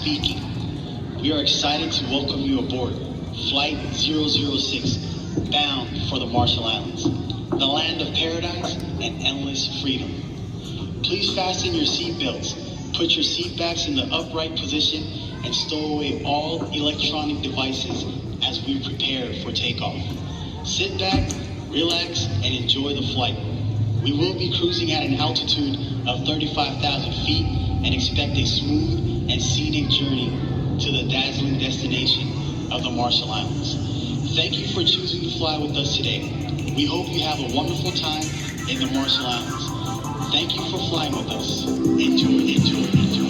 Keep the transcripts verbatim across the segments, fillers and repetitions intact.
Speaking. We are excited to welcome you aboard Flight zero zero six, bound for the Marshall Islands, the land of paradise and endless freedom. Please fasten your seat belts, put your seat backs in the upright position, and stow away all electronic devices as we prepare for takeoff. Sit back, relax, and enjoy the flight. We will be cruising at an altitude of thirty-five thousand feet and expect a smooth and scenic journey to the dazzling destination of the Marshall Islands. Thank you for choosing to fly with us today. We hope you have a wonderful time in the Marshall Islands. Thank you for flying with us. Enjoy, enjoy, enjoy.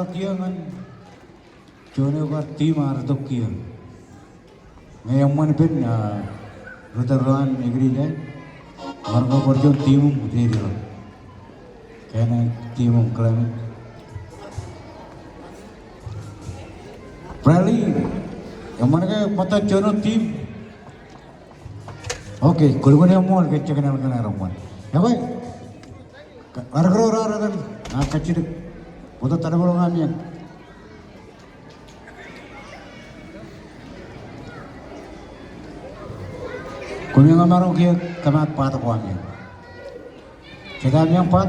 Kiiō ñan juon eo kar team ear itok kiiō. Ñe eṃṃan ippān, ah, ri tōl ro an Eklejia, ear kōkor juon team im utiej ro. Kain eo team im Clement. Bradley, eṃṃan ke ṃōttan juon eo team. Okay, kwōlukkuun eṃṃool ke jekōṇaan kōn aer eṃṃan. Ekwe, ear kōrā raar etan, ña kajjitōk. Bōtab tōl ḷọk ami eñ. Koṃeañ maroñ kiiō kōmaat part ko ami eñ. Jete ami eñ part?